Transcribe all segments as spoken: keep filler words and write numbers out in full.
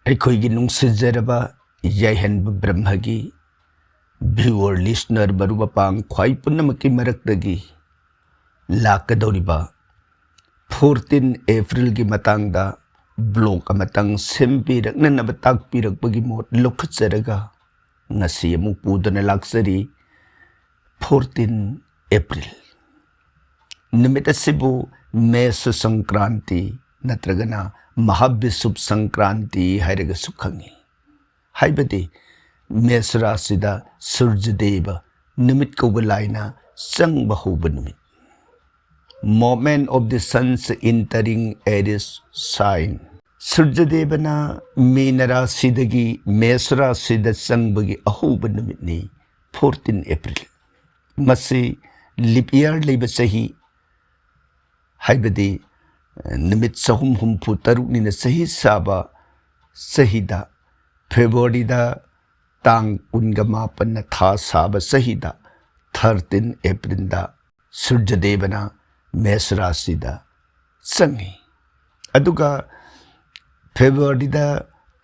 ꯑꯩꯈꯣꯏꯒꯤ ꯅꯨꯡꯁꯤꯖꯔꯕ ꯌꯥꯏꯍꯟꯕ ꯕ꯭ꯔꯍ꯭ꯃꯒꯤ viewer, listener, ꯃꯔꯨꯞ ꯃꯄꯥꯡ ꯈ꯭ꯋꯥꯏ ꯄꯨꯝꯅꯃꯛꯀꯤ ꯃꯔꯛꯇꯒꯤ ꯂꯥꯛꯀꯗꯧꯔꯤꯕ fourteen April ꯒꯤ ꯃꯇꯥꯡꯗ blog ꯑꯃꯇꯪ ꯁꯦꯝꯕꯤꯔꯛꯅꯅꯕ ꯇꯥꯛꯄꯤꯔꯛꯄꯒꯤ ꯃꯣꯠ ꯂꯧꯈꯠꯆꯔꯒ, ꯉꯁꯤ ꯑꯃꯨꯛ ꯄꯨꯗꯨꯅ ꯂꯥꯛꯆꯔꯤ꯫ Fourteen April ꯅꯨꯃꯤꯠ ꯑꯁꯤꯕꯨ ꯃꯦꯁ ꯁꯪꯀ꯭ꯔꯥꯟꯇꯤ ꯅꯠꯇ꯭ꯔꯒꯅ ꯃꯍꯥꯕꯤꯁꯨꯞ ꯁꯪꯀ꯭ꯔꯥꯟꯇꯤ ꯍꯥꯏꯔꯒꯁꯨ ꯈꯪꯉꯤ꯫ ꯍꯥꯏꯕꯗꯤ ꯃꯦꯁ ꯔꯥꯁꯤꯗ ꯁꯨꯔꯖꯗꯦꯕ, ꯅꯨꯃꯤꯠ ꯀꯧꯕ ꯂꯥꯏꯅ ꯆꯪꯕ ꯍꯧꯕ ꯅꯨꯃꯤꯠ, moment of the sun's entering Aries sign꯫ ꯁꯨꯔꯖꯗꯦꯕꯅ ꯃꯤꯅ ꯔꯥꯁꯤꯗꯒꯤ ꯃꯦꯁ ꯔꯥꯁꯤꯗ ꯆꯪꯕꯒꯤ ꯑꯍꯧꯕ ꯅꯨꯃꯤꯠꯅꯤ fourteen April꯫ ꯃꯁꯤ leap year ꯂꯩꯕ ꯆꯍꯤ, ꯍꯥꯏꯕꯗꯤ ꯅꯨꯃꯤꯠ ꯆꯍꯨꯝ ꯍꯨꯝꯐꯨ ꯇꯔꯨꯛꯅꯤꯅ ꯆꯍꯤ ꯁꯥꯕ ꯆꯍꯤꯗ, ꯐꯦꯕ꯭ꯔꯨꯋꯥꯔꯤꯗ ꯇꯥꯡ ꯀꯨꯟꯒ ꯃꯥꯄꯟꯅ ꯊꯥ ꯁꯥꯕ ꯆꯍꯤꯗ, thirteen April ꯗ ꯁꯨꯔꯖꯗꯦꯕꯅ ꯃꯦꯁ ꯔꯥꯁꯤꯗ ꯆꯪꯉꯤ꯫ ꯑꯗꯨꯒ ꯐꯦꯕ꯭ꯔꯨꯋꯥꯔꯤꯗ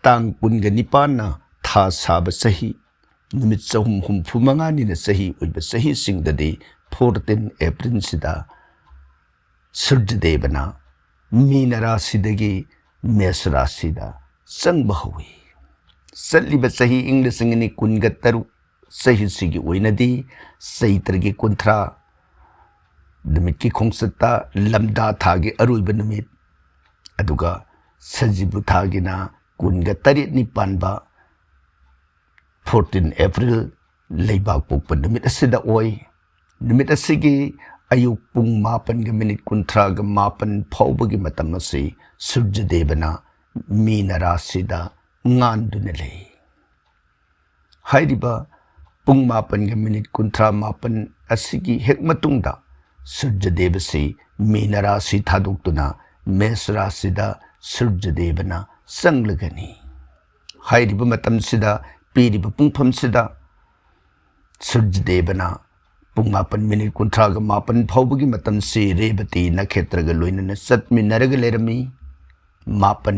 ꯇꯥꯡ ꯀꯨꯟꯒ ꯅꯤꯄꯥꯟꯅ ꯊꯥ ꯁꯥꯕ ꯆꯍꯤ, ꯅꯨꯃꯤꯠ ꯆꯍꯨꯝ ꯍꯨꯝꯐꯨ ꯃꯉꯥꯅꯤꯅ ꯆꯍꯤ ꯑꯣꯏꯕ ꯆꯍꯤꯁꯤꯡꯗꯗꯤ fourteen April ꯁꯤꯗ ꯁꯨꯔꯖꯗꯦꯕꯅ ꯃꯤꯅ ꯔꯥꯁꯤꯗꯒꯤ ꯃꯦꯁ ꯔꯥꯁꯤꯗ ꯆꯪꯕ ꯍꯧꯏ꯫ ꯆꯠꯂꯤꯕ ꯆꯍꯤ ꯏꯪ ꯂꯤꯁꯤꯡ ꯑꯅꯤ ꯀꯨꯟꯒ ꯇꯔꯨꯛ ꯆꯍꯤꯁꯤꯒꯤ ꯑꯣꯏꯅꯗꯤ ꯆꯩꯇ꯭ꯔꯒꯤ ꯀꯨꯟꯊ꯭ꯔꯥ ꯅꯨꯃꯤꯠꯀꯤ ꯈꯣꯡꯆꯠꯇ ꯂꯝꯗꯥ ꯊꯥꯒꯤ ꯑꯔꯣꯏꯕ ꯅꯨꯃꯤꯠ, ꯑꯗꯨꯒ ꯁꯖꯤꯕꯨ ꯊꯥꯒꯤꯅ ꯀꯨꯟꯒ ꯇꯔꯦꯠꯅꯤ ꯄꯥꯟꯕ fourteen April ꯂꯩꯕꯥꯛ ꯄꯣꯛꯄ ꯅꯨꯃꯤꯠ ꯑꯁꯤꯗ ꯑꯣꯏ꯫ ꯅꯨꯃꯤꯠ ꯑꯁꯤꯒꯤ ꯑꯌꯨꯛ ꯄꯨꯡ ꯃꯥꯄꯟꯒ ꯃꯤꯅꯤꯠ ꯀꯨꯟꯊ꯭ꯔꯥꯒ ꯃꯥꯄꯟ ꯐꯥꯎꯕꯒꯤ ꯃꯇꯝ ꯑꯁꯤ ꯁꯨꯔꯖꯗꯦꯕꯅ ꯃꯤꯅ ꯔꯥꯁꯤꯗ ꯉꯥꯟꯗꯨꯅ ꯂꯩ꯫ ꯍꯥꯏꯔꯤꯕ ꯄꯨꯡ ꯃꯥꯄꯟꯒ ꯃꯤꯅꯤꯠ ꯀꯨꯟꯊ꯭ꯔꯥ ꯃꯥꯄꯟ ꯑꯁꯤꯒꯤ ꯍꯦꯛ ꯃꯇꯨꯡꯗ ꯁꯨꯔꯖꯗꯦꯕꯁꯤ ꯃꯤꯅ ꯔꯥꯁꯤ ꯊꯥꯗꯣꯛꯇꯨꯅ ꯃꯦꯁ ꯔꯥꯁꯤꯗ ꯁꯨꯔꯖꯗꯦꯕꯅ ꯆꯪꯂꯒꯅꯤ꯫ ꯍꯥꯏꯔꯤꯕ ꯃꯇꯝꯁꯤꯗ, ꯄꯤꯔꯤꯕ ꯄꯨꯡꯐꯝꯁꯤꯗ ꯁꯨꯔꯖꯗꯦꯕꯅ ꯄꯨꯡ ꯃꯥꯄꯟ ꯃꯤꯅꯤꯠ ꯀꯨꯟꯊ꯭ꯔꯥꯒ ꯃꯥꯄꯟ ꯐꯥꯎꯕꯒꯤ ꯃꯇꯝꯁꯤ ꯔꯦꯕꯇꯤ ꯅꯈꯦꯇ꯭ꯔꯒ ꯂꯣꯏꯅꯅ ꯆꯠꯃꯤꯟꯅꯔꯒ ꯂꯩꯔꯝꯃꯤ꯫ ꯃꯥꯄꯟ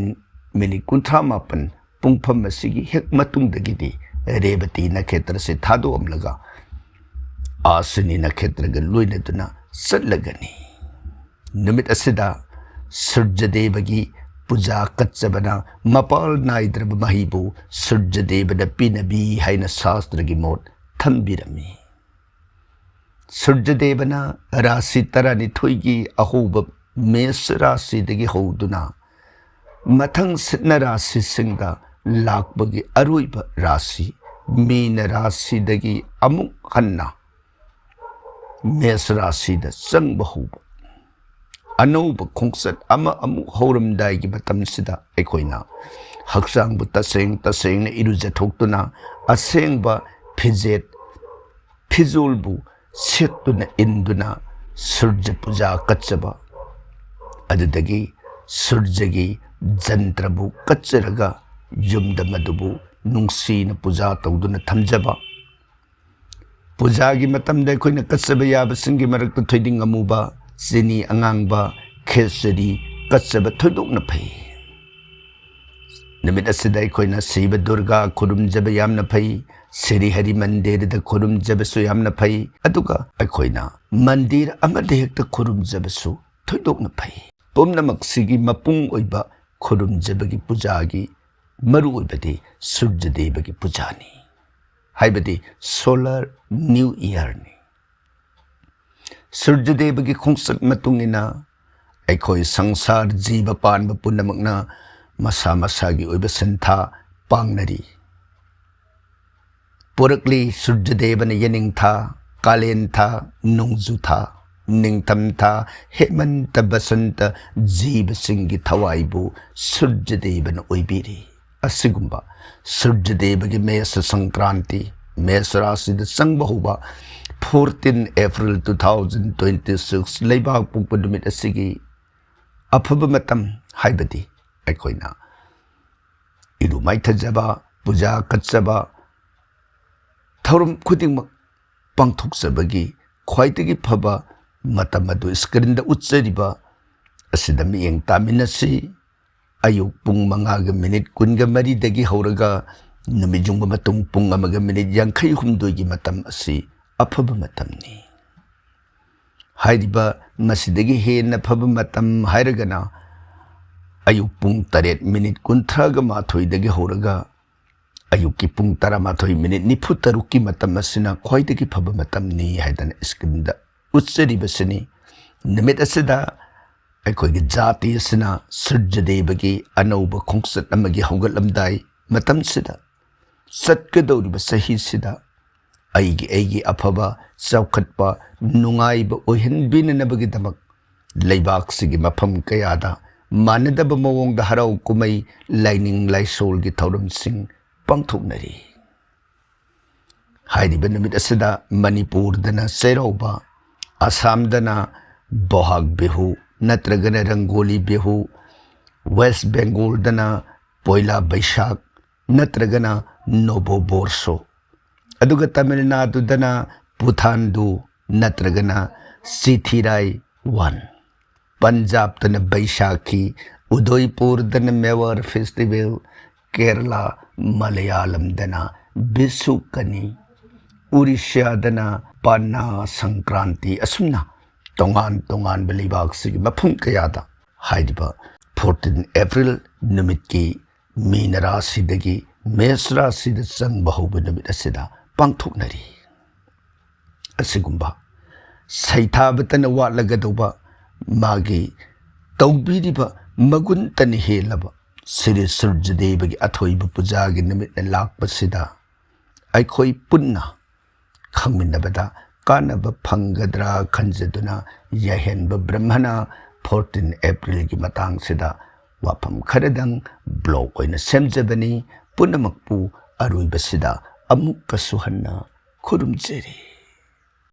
ꯃꯤꯅꯤꯠ ꯀꯨꯟꯊ꯭ꯔꯥ ꯃꯥꯄꯟ ꯄꯨꯡꯐꯝ ꯑꯁꯤꯒꯤ ꯍꯦꯛ ꯃꯇꯨꯡꯗꯒꯤꯗꯤ ꯔꯦꯕꯇꯤ ꯅꯈꯦꯇ꯭ꯔꯁꯦ ꯊꯥꯗꯣꯛꯑꯝꯂꯒ ꯑꯥꯁꯤꯅꯤ ꯅꯈꯦꯇ꯭ꯔꯒ ꯂꯣꯏꯅꯗꯨꯅ ꯆꯠꯂꯒꯅꯤ꯫ ꯅꯨꯃꯤꯠ ꯑꯁꯤꯗ ꯁꯨꯔꯖꯗꯦꯕꯒꯤ ꯄꯨꯖꯥ ꯀꯠꯆꯕꯅ ꯃꯄꯥꯜ ꯅꯥꯏꯗ꯭ꯔꯕ ꯃꯍꯩꯕꯨ ꯁꯨꯔꯖꯗꯦꯕꯗ ꯄꯤꯅꯕꯤ ꯍꯥꯏꯅ ꯁꯥꯁꯇ꯭ꯔꯒꯤ ꯃꯣꯠ ꯊꯝꯕꯤꯔꯝꯃꯤ꯫ ꯁꯨꯔꯖꯗꯦꯕꯅ ꯔꯥꯁꯤ ꯇꯔꯥꯅꯤꯊꯣꯏꯒꯤ ꯑꯍꯧꯕ ꯃꯦꯁ ꯔꯥꯁꯤꯗꯒꯤ ꯍꯧꯗꯨꯅ ꯃꯊꯪ ꯁꯤꯠꯅ ꯔꯥꯁꯤꯁꯤꯡꯗ ꯂꯥꯛꯄꯒꯤ ꯑꯔꯣꯏꯕ ꯔꯥꯁꯤ ꯃꯤꯅ ꯔꯥꯁꯤꯗꯒꯤ ꯑꯃꯨꯛ ꯍꯟꯅ ꯃꯦꯁ ꯔꯥꯁꯤꯗ ꯆꯪꯕ ꯍꯧꯕ ꯑꯅꯧꯕ ꯈꯣꯡꯆꯠ ꯑꯃ ꯑꯃꯨꯛ ꯍꯧꯔꯝꯗꯥꯏꯒꯤ ꯃꯇꯝꯁꯤꯗ ꯑꯩꯈꯣꯏꯅ ꯍꯛꯆꯥꯡꯕꯨ ꯇꯁꯦꯡ ꯇꯁꯦꯡꯅ ꯏꯔꯨꯖꯊꯣꯛꯇꯨꯅ ꯑꯁꯦꯡꯕ ꯐꯤꯖꯦꯠ ꯐꯤꯖꯣꯜꯕꯨ ꯁꯦꯠꯇꯨꯅ ꯏꯟꯗꯨꯅ ꯁꯨꯔꯖ ꯄꯨꯖꯥ ꯀꯠꯆꯕ, ꯑꯗꯨꯗꯒꯤ ꯁꯨꯔꯖꯒꯤ ꯖꯟꯇ꯭ꯔꯕꯨ ꯀꯠꯆꯔꯒ ꯌꯨꯝꯗ ꯃꯗꯨꯕꯨ ꯅꯨꯡꯁꯤꯅ ꯄꯨꯖꯥ ꯇꯧꯗꯨꯅ ꯊꯝꯖꯕ꯫ ꯄꯨꯖꯥꯒꯤ ꯃꯇꯝꯗ ꯑꯩꯈꯣꯏꯅ ꯀꯠꯆꯕ ꯌꯥꯕꯁꯤꯡꯒꯤ ꯃꯔꯛꯇ ꯊꯣꯏꯗꯤꯡ ꯑꯃꯨꯕ, ꯆꯤꯅꯤ ꯑꯉꯥꯡꯕ, ꯈꯦꯆꯔꯤ ꯀꯠꯆꯕ ꯊꯣꯏꯗꯣꯛꯅ ꯐꯩ꯫ ꯅꯨꯃꯤꯠ ꯑꯁꯤꯗ ꯑꯩꯈꯣꯏꯅ ꯁꯤꯕ ꯗꯨꯔꯒꯥ ꯈꯨꯔꯨꯝꯖꯕ ꯌꯥꯝꯅ ꯐꯩ, ꯁ꯭ꯔꯤ ꯍꯔꯤ ꯃꯟꯗꯤꯔꯗ ꯈꯨꯔꯨꯝꯖꯕꯁꯨ ꯌꯥꯝꯅ ꯐꯩ, ꯑꯗꯨꯒ ꯑꯩꯈꯣꯏꯅ ꯃꯟꯗꯤꯔ ꯑꯃꯗ ꯍꯦꯛꯇ ꯈꯨꯔꯨꯝꯖꯕꯁꯨ ꯊꯣꯏꯗꯣꯛꯅ ꯐꯩ꯫ ꯄꯨꯝꯅꯃꯛꯁꯤꯒꯤ ꯃꯄꯨꯡ ꯑꯣꯏꯕ ꯈꯨꯔꯨꯝꯖꯕꯒꯤ ꯄꯨꯖꯥꯒꯤ ꯃꯔꯨꯑꯣꯏꯕꯗꯤ ꯁꯨꯔꯖꯗꯦꯕꯒꯤ ꯄꯨꯖꯥꯅꯤ, ꯍꯥꯏꯕꯗꯤ solar new yearꯅꯤ꯫ ꯁꯨꯔꯖꯗꯦꯕꯒꯤ ꯈꯣꯡꯆꯠ ꯃꯇꯨꯡ ꯏꯟꯅ ꯑꯩꯈꯣꯏ ꯁꯪꯁꯥꯔ ꯖꯤꯕ ꯄꯥꯟꯕ ꯄꯨꯝꯅꯃꯛꯅ ꯃꯁꯥ ꯃꯁꯥꯒꯤ ꯑꯣꯏꯕ ꯁꯤꯟꯊꯥ ꯄꯥꯡꯅꯔꯤ꯫ ꯄꯨꯔꯛꯂꯤ ꯁꯨꯔꯖꯗꯦꯕꯅ ꯌꯦꯅꯤꯡꯊꯥ, ꯀꯥꯂꯦꯟ ꯊꯥ, ꯅꯣꯡꯖꯨ ꯊꯥ, ꯅꯤꯡꯊꯝ ꯊꯥ, ꯍꯦꯃꯟꯇ, ꯕꯁꯟꯇ, ꯖꯤꯕꯁꯤꯡꯒꯤ ꯊꯋꯥꯏꯕꯨ ꯁꯨꯔꯖꯗꯦꯕꯅ ꯑꯣꯏꯕꯤꯔꯤ꯫ ꯑꯁꯤꯒꯨꯝꯕ ꯁꯨꯔꯖꯗꯦꯕꯒꯤ ꯃꯦꯁ ꯁꯪꯀ꯭ꯔꯥꯟꯇꯤ, ꯃꯦꯁ ꯔꯥꯁꯤꯗ ꯆꯪꯕ ꯍꯧꯕ fourteen April two thousand twenty six ꯂꯩꯕꯥꯛ ꯄꯣꯛꯄ ꯅꯨꯃꯤꯠ ꯑꯁꯤꯒꯤ ꯑꯐꯕ ꯃꯇꯝ, ꯍꯥꯏꯕꯗꯤ ꯑꯩꯈꯣꯏꯅ ꯏꯔꯨ ꯃꯥꯏꯊꯖꯕ, ꯄꯨꯖꯥ ꯀꯠꯆꯕ, ꯊꯧꯔꯝ ꯈꯨꯗꯤꯡꯃꯛ ꯄꯥꯡꯊꯣꯛꯆꯕꯒꯤ ꯈ꯭ꯋꯥꯏꯗꯒꯤ ꯐꯕ ꯃꯇꯝ ꯑꯗꯨ screenꯗ ꯎꯠꯆꯔꯤꯕ ꯑꯁꯤꯗ ꯃꯤꯠꯌꯦꯡ ꯇꯥꯃꯤꯟꯅꯁꯤ꯫ ꯑꯌꯨꯛ ꯄꯨꯡ ꯃꯉꯥꯒ ꯃꯤꯅꯤꯠ ꯀꯨꯟꯒ ꯃꯔꯤꯗꯒꯤ ꯍꯧꯔꯒ ꯅꯨꯃꯤꯠ ꯌꯨꯡꯕ ꯃꯇꯨꯡ ꯄꯨꯡ ꯑꯃꯒ ꯃꯤꯅꯤꯠ ꯌꯥꯡꯈꯩ ꯍꯨꯝꯗꯣꯏꯒꯤ ꯃꯇꯝ ꯑꯁꯤ ꯑꯐꯕ ꯃꯇꯝꯅꯤ꯫ ꯍꯥꯏꯔꯤꯕ ꯃꯁꯤꯗꯒꯤ ꯍꯦꯟꯅ ꯐꯕ ꯃꯇꯝ ꯍꯥꯏꯔꯒꯅ ꯑꯌꯨꯛ ꯄꯨꯡ ꯇꯔꯦꯠ ꯃꯤꯅꯤꯠ ꯀꯨꯟꯊ꯭ꯔꯥꯒ ꯃꯥꯊꯣꯏꯗꯒꯤ ꯍꯧꯔꯒ ꯑꯌꯨꯛꯀꯤ ꯄꯨꯡ ꯇꯔꯥꯃꯥꯊꯣꯏ ꯃꯤꯅꯤꯠ ꯅꯤꯐꯨ ꯇꯔꯨꯛꯀꯤ ꯃꯇꯝ ꯑꯁꯤꯅ ꯈ꯭ꯋꯥꯏꯗꯒꯤ ꯐꯕ ꯃꯇꯝꯅꯤ ꯍꯥꯏꯗꯅ ꯁ꯭ꯀ꯭ꯔꯤꯟꯗ ꯎꯠꯆꯔꯤꯕꯁꯤꯅꯤ꯫ ꯅꯨꯃꯤꯠ ꯑꯁꯤꯗ ꯑꯩꯈꯣꯏꯒꯤ ꯖꯥꯇꯤ ꯑꯁꯤꯅ ꯁꯨꯔꯖꯗꯦꯕꯒꯤ ꯑꯅꯧꯕ ꯈꯣꯡꯆꯠ ꯑꯃꯒꯤ ꯍꯧꯒꯠꯂꯝꯗꯥꯏ ꯃꯇꯝꯁꯤꯗ, ꯆꯠꯀꯗꯧꯔꯤꯕ ꯆꯍꯤꯁꯤꯗ ꯑꯩꯒꯤ, ꯑꯩꯒꯤ ꯑꯐꯕ, ꯆꯥꯎꯈꯠꯄ, ꯅꯨꯡꯉꯥꯏꯕ ꯑꯣꯏꯍꯟꯕꯤꯅꯅꯕꯒꯤꯗꯃꯛ ꯂꯩꯕꯥꯛꯁꯤꯒꯤ ꯃꯐꯝ ꯀꯌꯥꯗ ꯃꯥꯟꯅꯗꯕ ꯃꯑꯣꯡꯗ ꯍꯔꯥꯎ ꯀꯨꯝꯍꯩ, ꯂꯥꯏꯅꯤꯡ ꯂꯥꯏꯁꯣꯜꯒꯤ ꯊꯧꯔꯝꯁꯤꯡ ꯄꯥꯡꯊꯣꯛꯅꯔꯤ꯫ ꯍꯥꯏꯔꯤꯕ ꯅꯨꯃꯤꯠ ꯑꯁꯤꯗ ꯃꯅꯤꯄꯨꯔꯗꯅ ꯆꯩꯔꯥꯎꯕ, ꯑꯁꯥꯝꯗꯅ ꯕꯣꯍꯥꯛ ꯕꯤꯍꯨ ꯅꯠꯇ꯭ꯔꯒꯅ ꯔꯪꯒꯣꯂꯤ ꯕꯤꯍꯨ, ꯋꯦꯁ ꯕꯦꯡꯒꯣꯜꯗꯅ ꯄꯣꯏꯂꯥ ꯕꯩꯁꯥꯈ ꯅꯠꯇ꯭ꯔꯒꯅ ꯅꯣꯕꯣ ꯕꯣꯔꯁꯣ, ꯑꯗꯨꯒ ꯇꯥꯃꯤꯜ ꯅꯥꯗꯨꯗꯅ ꯄꯨꯊꯥꯟꯗꯨ ꯅꯠꯇ꯭ꯔꯒꯅ ꯆꯤꯊꯤꯔꯥꯏ ꯋꯥꯟ, ꯄꯟꯖꯥꯕꯇꯅ ꯕꯩꯁꯥꯈꯤ, ꯎꯗꯣꯏꯄꯨꯔꯗꯅ ꯃꯦꯋꯥꯔ ꯐꯦꯁꯇꯤꯚꯦꯜ, ꯀꯦꯔꯂꯥ, ꯃꯂꯌꯥꯂꯝꯗꯅ ꯕꯤꯁꯨ ꯀꯅꯤ, ꯎꯔꯤꯁ꯭ꯌꯥꯗꯅ ꯄꯥꯅꯥ ꯁꯪꯀ꯭ꯔꯥꯟꯇꯤ, ꯑꯁꯨꯝꯅ ꯇꯣꯉꯥꯟ ꯇꯣꯉꯥꯟꯕ ꯂꯩꯕꯥꯛꯁꯤꯒꯤ ꯃꯐꯝ ꯀꯌꯥꯗ ꯍꯥꯏꯔꯤꯕ ꯐꯣꯔꯇꯤꯟ ꯑꯦꯄ꯭ꯔꯤꯜ ꯅꯨꯃꯤꯠꯀꯤ ꯃꯤꯅ ꯔꯥꯁꯤꯗꯒꯤ ꯃꯦꯁ ꯔꯥꯁꯤꯗ ꯆꯪꯕ ꯍꯧꯕ ꯅꯨꯃꯤꯠ ꯑꯁꯤꯗ ꯄꯥꯡꯊꯣꯛꯅꯔꯤ꯫ ꯑꯁꯤꯒꯨꯝꯕ ꯁꯩꯊꯥꯕꯇꯅ ꯋꯥꯠꯂꯒꯗꯧꯕ, ꯃꯥꯒꯤ ꯇꯧꯕꯤꯔꯤꯕ ꯃꯒꯨꯟꯇꯅ ꯍꯦꯜꯂꯕ ꯁ꯭ꯔꯤ ꯁꯨꯔꯖꯗꯦꯕꯒꯤ ꯑꯊꯣꯏꯕ ꯄꯨꯖꯥꯒꯤ ꯅꯨꯃꯤꯠꯅ ꯂꯥꯛꯄꯁꯤꯗ ꯑꯩꯈꯣꯏ ꯄꯨꯟꯅ ꯈꯪꯃꯤꯟꯅꯕꯗ ꯀꯥꯟꯅꯕ ꯐꯪꯒꯗ꯭ꯔꯥ ꯈꯟꯖꯗꯨꯅ ꯌꯥꯏꯍꯦꯟꯕ ꯕ꯭ꯔꯍꯃꯅ ꯐꯣꯔꯇꯤꯟ ꯑꯦꯄ꯭ꯔꯤꯜꯒꯤ ꯃꯇꯥꯡꯁꯤꯗ ꯋꯥꯐꯝ ꯈꯔꯗꯪ ꯕ꯭ꯂꯣꯛ ꯑꯣꯏꯅ ꯁꯦꯝꯖꯕꯅꯤ꯫ ꯄꯨꯝꯅꯃꯛꯄꯨ ꯑꯔꯣꯏꯕꯁꯤꯗ ꯑꯃꯨꯛꯀꯁꯨ ꯍꯟꯅ ꯈꯨꯔꯨꯝꯖꯔꯤ꯫